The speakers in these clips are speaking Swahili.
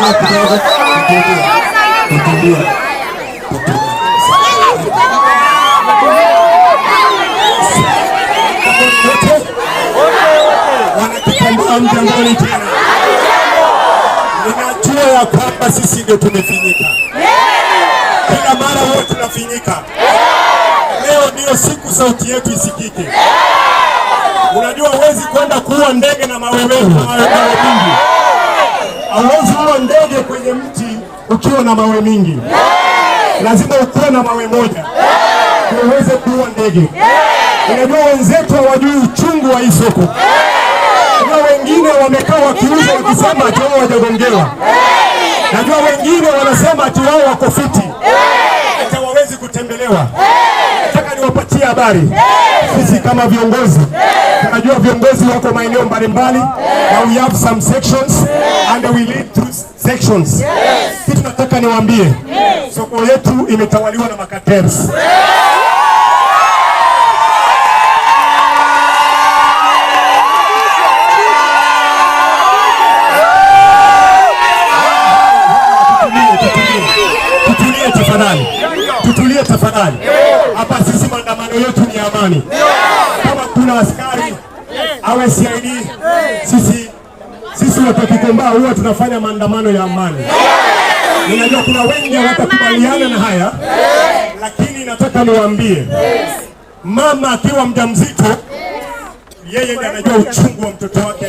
Tutulie kidogo, tutulie. Tutulie. Tutulie. Wote wanakikomboa mjangoni tena. Ninajua ya kwamba sisi ndio tumefinyika. Kila mara wote tunafinyika. Leo ndiyo siku sauti yetu isikike. Unajua huwezi kwenda kuua ndege na mawe mingi. Hauwezi kuua ndege kwenye mti ukiwa na mawe mingi. Lazima ukuwe na mawe moja ndio uweze kuua ndege. Unajua wenzetu hawajui uchungu wa hii soko. Unajua wengine wamekaa wakiuza wakisema ati wao hawajagongewa. Najua wengine wanasema ati wao wako fiti, ati hawawezi kutembelewa. Nataka niwapatie habari. Sisi kama viongozi tunajua viongozi wako maeneo mbalimbali na we have some sections and we lead through sections. Kitu nataka niwaambie, soko yetu imetawaliwa na macartels. Tutulie tafadhali, tutulie tafadhali. Hapa sisi maandamano yetu ni amani. Kama kuna askari awe CID, sisi watu wa Gikomba huwa tunafanya maandamano ya amani. Ninajua kuna wengi hawatakubaliana na haya, lakini nataka niwaambie, mama akiwa mjamzito, yeye ndiye anajua uchungu wa mtoto wake.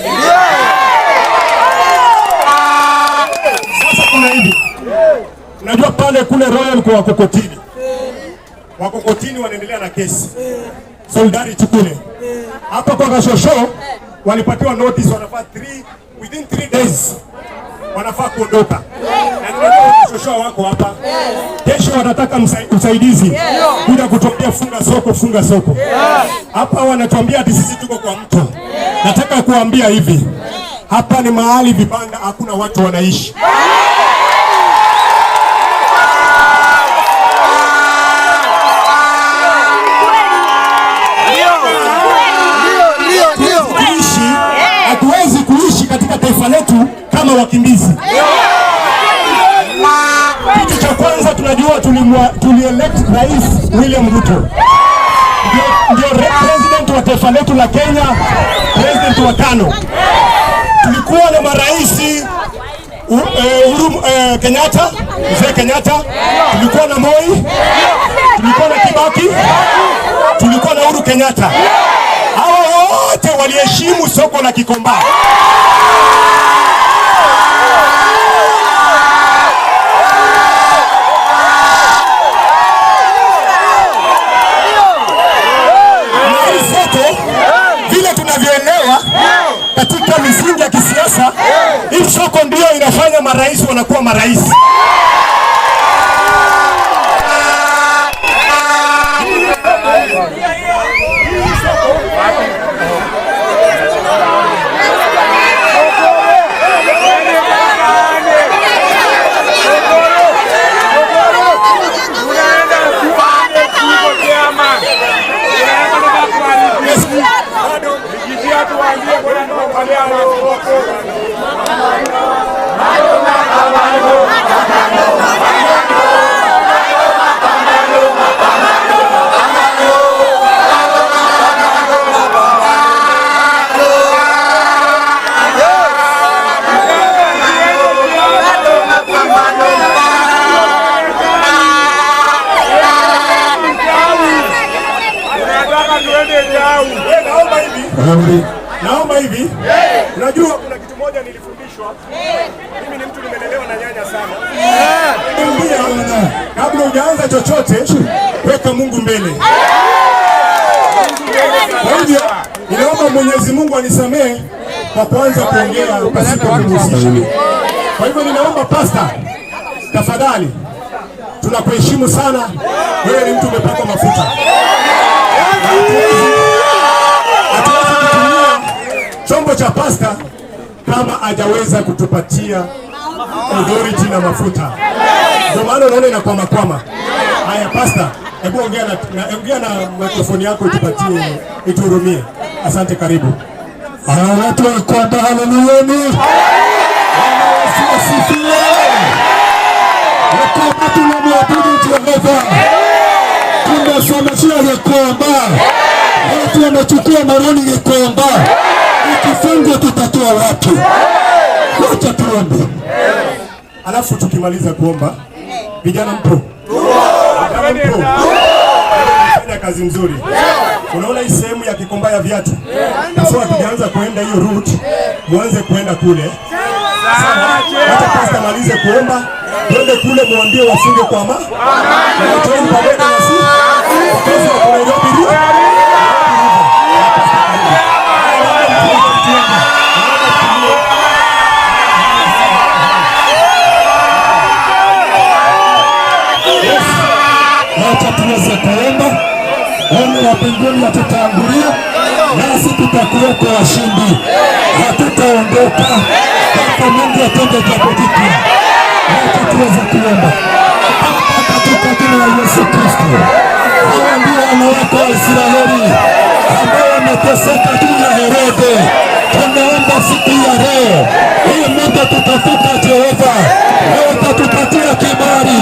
Sasa kuna hivi, unajua pale kule Royal kwa Wakokotini, Wakokotini wanaendelea na kesi Solidarity kule. Hapa kwa Gashosho walipatiwa notice, wanafaa within 3 days wanafaa kuondoka. Na tunajua Gashosho wako hapa. Kesho watataka usaidizi kuja kutuambia funga soko, funga soko. Hapa wanatuambia ati sisi tuko kwa mto. Nataka kuambia hivi, hapa ni mahali vibanda, hakuna watu wanaishi. Hatuwezi kuishi katika taifa letu kama wakimbizi. Kitu cha kwanza tunajua tulielect Rais William Ruto. Ndio president wa taifa letu la Kenya, president wa tano. Tulikuwa na maraisi Uhuru Kenyatta, Mzee Kenyatta, tulikuwa na Moi, tulikuwa na Kibaki, tulikuwa na Uhuru Kenyatta. Hawa wote waliheshimu soko la Gikomba. Na hii soko vile tunavyoelewa katika misingi ya kisiasa, hii soko ndio inafanya marais wanakuwa marais. Naomba hivi. Unajua kuna kitu moja nilifundishwa. Mimi ni mtu nimelelewa na nyanya sana. Niambia, kabla hujaanza chochote, weka Mungu mbele. Kwa hivyo, ninaomba Mwenyezi Mungu anisamee kwa kuanza kuongea pasipo kumhusisha. Kwa hivyo ninaomba pastor, tafadhali, tunakuheshimu sana. Wewe ni mtu umepakwa mafuta. Hatuwezi kutumia chombo cha pasta kama hajaweza kutupatia authority na mafuta. Ndio maana unaona inakwama kwama. Haya pasta, hebu ongea na mikrofoni yako itupatie, ituhurumie. Asante, karibu. Watu wa Kwamba, haleluyeni. Bwana Yesu asifiwe. Jehova. Tumesomeshia Gikomba, watu wamechukua maroni Gikomba, ikifungwa tutatoa wapi? Wacha tuombe. Alafu tukimaliza kuomba, vijana mpo? Vijana mpo? Fanya kazi nzuri. Unaona hii sehemu ya Gikomba ya viatu, before tujaanza kuenda hiyo route, muanze kuenda kule. Hata pastor malize kuomba, twende kule muambie wafunge kwa ma na join pamoja na sisi. Wakazi wa Nairobi River. Wacha tuweze kuomba. Mungu wa mbinguni atutangulia, nasi tutakuweko washindi, hatutaondoka mpaka Mungu atende jambo jipya. Wacha tuweze kuomba. Baba, katika jina la Yesu Kristo, hawa ndio wana wako wa Israeli ambao wameteseka juu ya Herode. Tunaomba siku ya leo hii muda tutafika, Jehova, na utatupatia kibali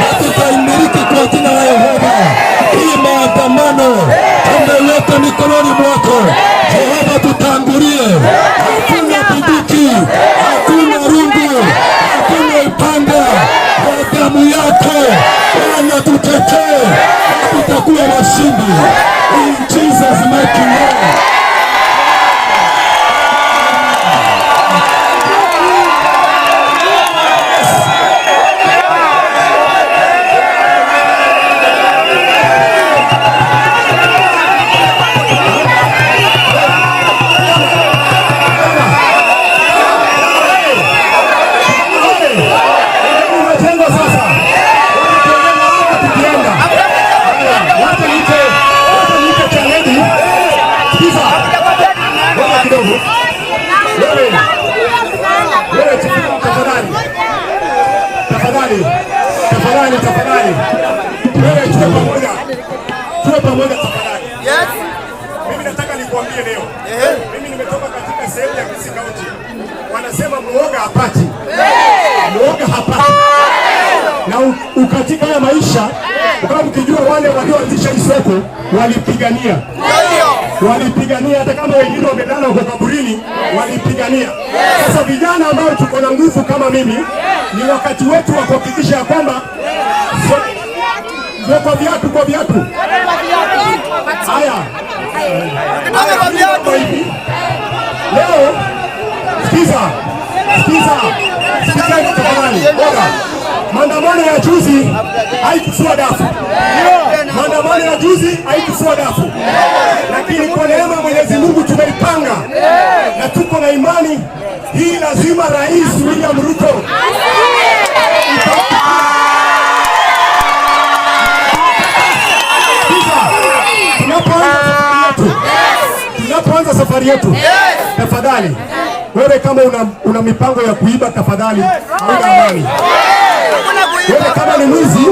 na tutaimiliki kwa jina la Yehova. Hii maandamano tumeiweka mikononi mwako Jehova, tutangulie. Hakuna bunduki, hakuna rungu, hakuna upanga, kwa damu yako Bwana tutetee, na tutakuwa washindi. In Jesus mighty name. Majengo sasa. Tunaenda hapa tukienda. Wacha niite Chaledi. Sikiza. Ngoja kidogo. Wewe. Wewe tafadhali. Tafadhali. Tafadhali, tafadhali. Wewe tuwe pamoja. Tuwe pamoja tafadhali. Mimi nataka nikuambie leo. Mimi nimetoka katika sehemu ya Kisii County. Wanasema muoga hapati. Muoga hapati. Na ukatika haya maisha, ukawa mkijua wale walioanzisha hii soko walipigania. Walipigania hata kama wengine wamelala huko kaburini, walipigania. Sasa vijana ambao tuko na nguvu kama mimi, ni wakati wetu wa kuhakikisha ya kwamba kwa viatu, kwa viatu. Haya. Hivi. Leo sikiza. Sikiza. Sikiza tafadhali. Bora. Maandamano ya juzi haikufua dafu. Maandamano ya juzi haikufua dafu. Lakini kwa neema ya Mwenyezi Mungu tumeipanga na tuko na imani hii, lazima Rais William Ruto. Sikiza. Tunapoanza safari yetu, tafadhali wewe kama una mipango ya kuiba, tafadhali hauna amani. Wewe kama ni mwizi,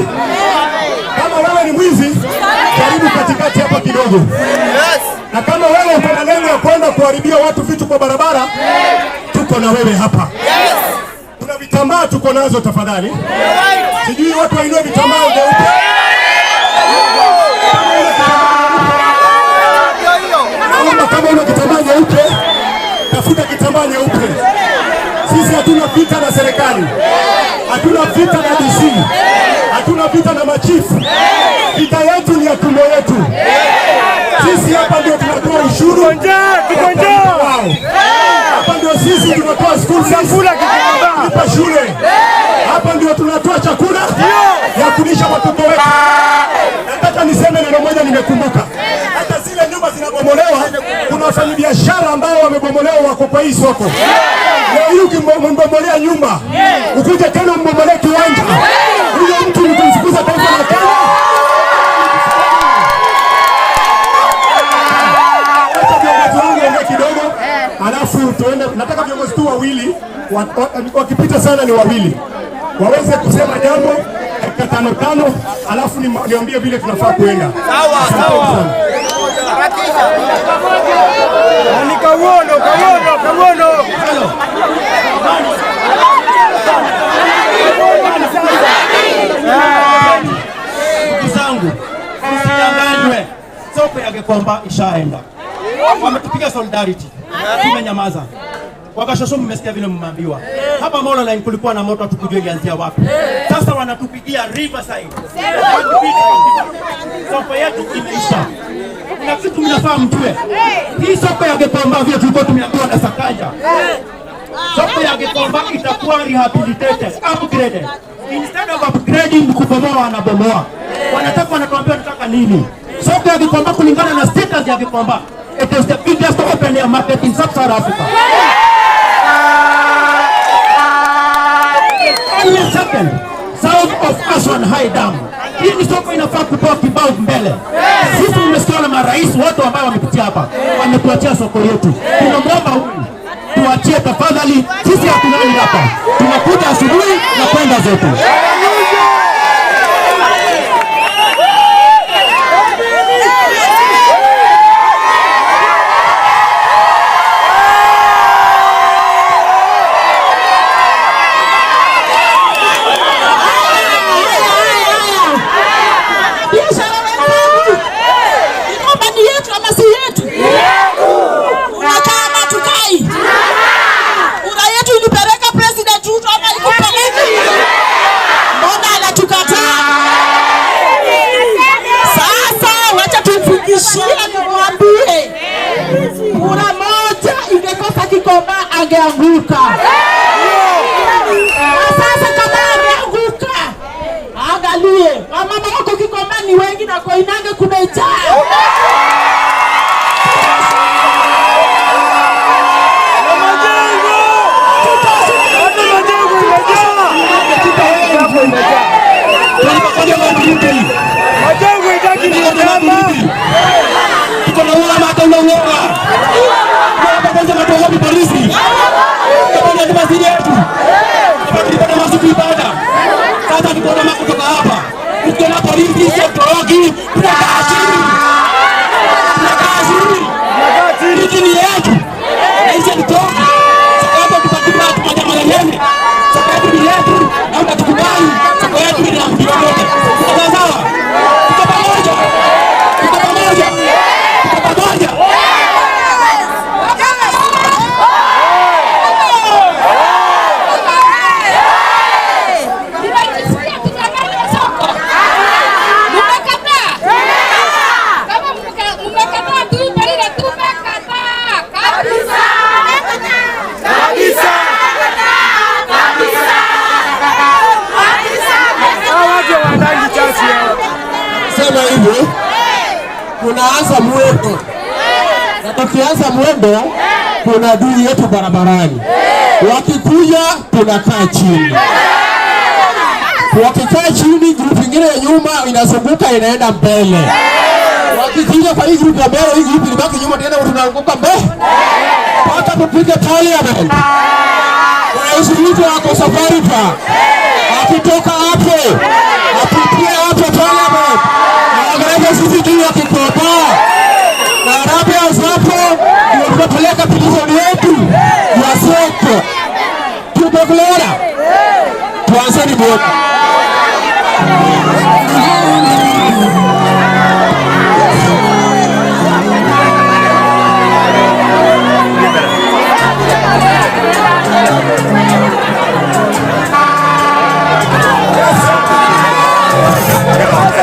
kama wewe ni mwizi, jaribu katikati hapa kidogo. Na kama wewe uko na lengo ya kwenda kuharibia watu vitu kwa barabara, tuko na wewe hapa. Kuna vitambaa tuko nazo, tafadhali. Sijui watu wainue vitambaa vyeupe. Naomba kama una kitambaa nyeupe, tafuta kitambaa nyeupe. Sisi hatuna vita na serikali, hatuna vita na DC, hatuna vita na machifu. Vita yetu ni ya tumbo yetu. Sisi hapa ndio tunatoa ushuru, wao. Hapa ndio sisi tunatoa school fees, kulipa shule. Hapa ndio tunatoa chakula ya kulisha watoto wetu. Nataka niseme neno moja, nimekumbuka. Hata zile nyumba zinabomolewa, kuna wafanyabiashara ambao wamebomolewa wako kwa hii soko. Leo hii ukimbomolea nyumba, ukuje tena umbomolee kiwanja, huyo mtu ni kumfukuza taifa la Kenya. Acha viongozi wangu ongea kidogo, alafu tuende. Nataka viongozi tu wawili, wakipita sana ni wawili, waweze kusema jambo dakika tano tano, alafu niambie vile tunafaa kuenda. Sawa sawa. Ni Kawuono, Kawuono, Kawuono. Gikomba ishaenda. Wametupiga solidarity. Tumenyamaza. Wakashosho, mmesikia vile mmeambiwa. Hapa Molo Line kulikuwa na moto, hatukujua ilianzia wapi. Sasa wanatupigia Riverside. Soko yetu imeisha. Kuna kitu mnafaa mjue. Hii soko ya Gikomba vile tulikuwa tumeambiwa na Sakaja. Soko ya Gikomba itakuwa rehabilitated, upgraded. Instead of upgrading, kubomoa wanabomoa. Wanataka, wanatuambia wanataka nini? Soko ya Gikomba, kulingana na status ya Gikomba, it is the biggest open air market in Sub-Saharan Africa. Only second south of Aswan High Dam. Hii ni soko inafaa kutoa kibao mbele. Sisi umesikia na marais wote ambao wamepitia hapa wametuachia soko yetu. Tunamwomba huyu tuachie tafadhali, sisi hatulali hapa, tunakuja asubuhi na kwenda zetu. Biashara wenzangu, Gikomba ni yetu ama si yetu? Unakaa ama tukai? Kura yetu ilipeleka President Ruto ama ikupeleka? Mbona anatukataa? Sasa wacha tumfikishie, tumwambie kura moja ingekosa Gikomba angeanguka. Na sasa kama angeanguka, angalie wamama wako Gikomba ni wengi na Koinange kumejaa. Na majengo. Hata majengo imejaa. Majengo itaki ni Tuko na uoga hata ule uoga. Kwa kwanza matogopi polisi. Kama ni masiri yetu. Hapa tulipata masuku ibada. Sasa tuko na kutoka hapa. Ukiona polisi sio toroki, tunakaa chini. Tunakaa chini. Hiki ni yetu. Na hizi ni toki. Sababu tutakipa tumoja mara nyingi. Sababu ni yetu na utakubali. Soko yetu ni la mtu yote. Tuko sawa? Tuko pamoja. Tuko pamoja. Tuko pamoja. Nimejisikia tunyang'anywe soko. Mmekataa? Kama mmekataa tuipe ile, tumekataa kabisa. Kabisa. Hawa watu hawaandangi chasi hao. Sema hivyo, tunaanza mwendo, na tukianza mwendo kuna adui yetu barabarani. Wakikuja tunakaa chini, wakikaa chini, group ingine ya nyuma inazunguka inaenda mbele. Wakikuja kwa hii group ya mbele, hii group ilibaki nyuma, tena tunaanguka mbele mpaka tupige parliament. Rais Ruto ako safari pa, akitoka hapo apitie hapo parliament, aangalie sisi juu ya Gikomba na Arabia hapo ndio tunapeleka petition yetu ya soko. Tumeelewana? Tuanzeni mwendo.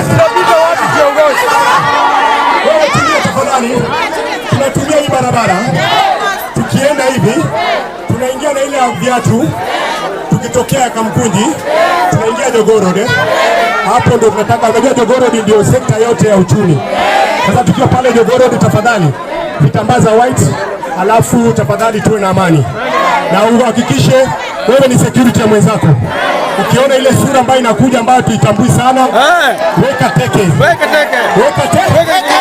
Tunapita wapi kiongozi? Wewe tulia tafadhali. Tunatumia hii barabara. Tukienda hivi tunaingia na ile ya viatu, tukitokea Kamkunji tunaingia Jogoo Road. Hapo ndo tunataka, unajua Jogoo Road ndio sekta yote ya uchumi. Sasa tukiwa pale Jogoo Road, tafadhali vitambaa za white, alafu tafadhali tuwe na amani na uhakikishe wewe ni security ya mwenzako. Ukiona ile sura ambayo inakuja ambayo tuitambui sana, Eh. weka teke, Weka teke. weka teke. Weka teke.